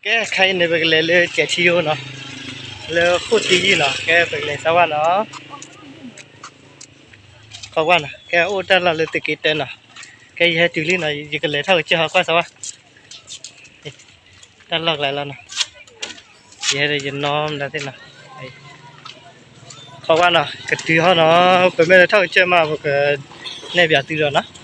ကဲ ခဲအံၤန့ၣ် ပကလဲၤလၢကဲးထံယိနီၤ, လၢဃိၣ်သံယုၢ်နီၤ, ကဲ ပကလဲၤစၢဝဲနီၤ, ခီကွၢ်နီၤ, ကဲအိၣ်တၢ်လီၢ်လၢသုးက့တၢနီၤ, ကဲယဟဲတုၤလံနီၤ, ယကလဲၤထီၣ်ကစၢၢ်ဟီကွၢ်စၢဝဲ, တၢ်လီၢ်ကျဲလီၤနီၤ, ယဟဲဒီးယနီၢ်မတၤသ့ၣ်နီၤ, ခီကွၢ်နီၤ, ကတုၤဟီနီၤ, ပမ့ၢ်လဲၤထီၣ်ကစၢၢ်မး ပကနဲၣ်ပၠးသုဒီးနီၤ.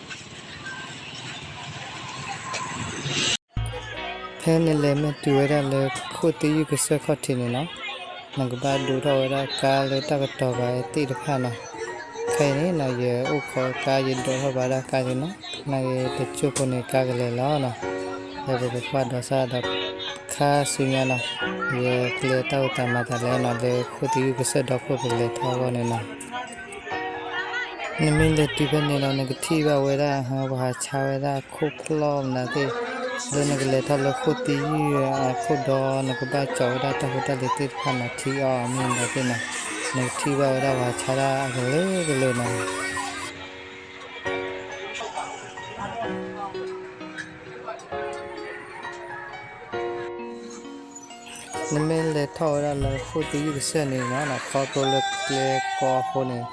ဖဲနလဲၤမ့ၢ်တုၤဝဲဒၣ်လၢဃိၣ်သံယုၢ်ကစၢၢ်ခီၣ်ထံးန့ၣ်နီၤ, နကဘၣ်ဒိးထီၣ်ဝဲဒၣ်ကါလၢတၢ်ကတီၤဘၣ်သ့ၣ်တဖၣ်နီၤ. ခဲအံၤန့ၣ်နီၤ ယအိၣ်ခိးကါ ယဒိးထီၣ်ဘၣ်ဒၣ်ကါန့ၣ်နီၤ, နာ်က့တကၠိၢ်ဖိန့ၣ် ကါကလဲၤလီၤနီၤ. ဒီးပကကွၢ်ဒီးစၢ်ဒီး ခါဆူညါနီၤ, ယကျဲတၢ်အိၣ်သးမၤသးလဲၣ်နီၤ, လၢဃိၣ်သံယုၢ်ကစၢၢ်ဒီခိၣ်ပကလဲၤထီၣ်အဂီၢ်န့ၣ်နီၤ. နမ့ၢ်လဲၤတုၤဖဲန့ၣ်လီၤ နကထံၣ်ဘၣ်ဝဲဒၣ် ပှၤဟးဆါဝဲဒၣ်ခိၣ်ဖျီၣ်မနုၤသ့ၣ်, လၢနကလဲၤထီၣ်လၢဃိၣ်သံယုၢ်အခိၣ်ဒီး နကဘၣ်ကၠီာ်ဝဲဒၣ်တၢ်ဖိတၢ်လံၤသ့ၣ်တဖၣ်နီၤ, ထံအီၣ်မ့ၢ်မနုၤသ့ၣ်နီၤ, နကထံၣ်ဘၣ်ဝဲဒၣ်ပှၤဟးဆါဒၣ်အကလုာ်ကလုာ်နီၤ. နမ့ၢ်လဲၤထီၣ်ဝဲဒၣ်လၢဃိၣ်သံယုၢ်ကစၢၢ်န့ၣ်နီၤ, ခီဖျိလၢကျဲကီအဃိန့ၣ်,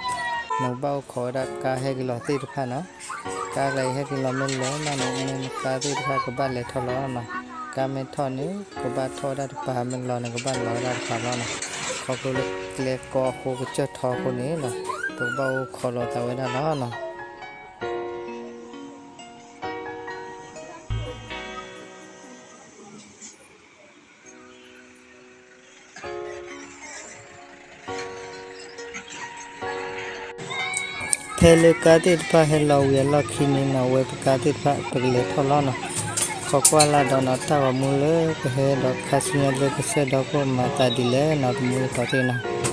နကဘၣ်အိၣ်ခိးဝဲဒၣ်ကါဟဲက့ၤလီၤသ့ၣ်တဖၣ်နီၤ. ကါကျဲအံၤဟဲက့ၤလီၤမ့ၢ်လၢာ်မးန့ၣ် နကါသ့ၣ်တဖၣ်ကဘၣ်လဲၤထီၣ်လီၤနီၤ. ကါမ့ၢ်ထီၣ်န့ၣ် ကဘၣ်ထီၣ်ဝဲဒၣ်တပၤ, မ့ၢ်လီၤန့ၣ် ကဘၣ်လီၤဝဲဒၣ်တပၤလီၤနီၤ. ခီဖျိလၢကျဲကီအဃိ ကစၢၢ်ထီအဃိန့ၣ်နီၤ, ပကဘၣ်အိၣ်ခိးလီၤသးဝဲဒၣ်လီၤနီၤ. ဖဲလၢကါသ့ၣ်တဖၣ်ဟဲလီၤဝံၤအလီၢ်ခံန့ၣ်နီၤ, ဝဲပကါသ့ၣ်တဖၣ်ပကလဲၤထီၣ်လီၤနီၤ. ခီကွၢ်လၢ်ဒီးနီၤ, တၢ်ဂီၤမူလၢပဟဲဒီးခါဆူညါလၢကစၢၢ်ဒီခိၣ်မၤသးဒ်လဲၣ်နီၤ, တမူတတီၤသ့ၣ်နီၤ.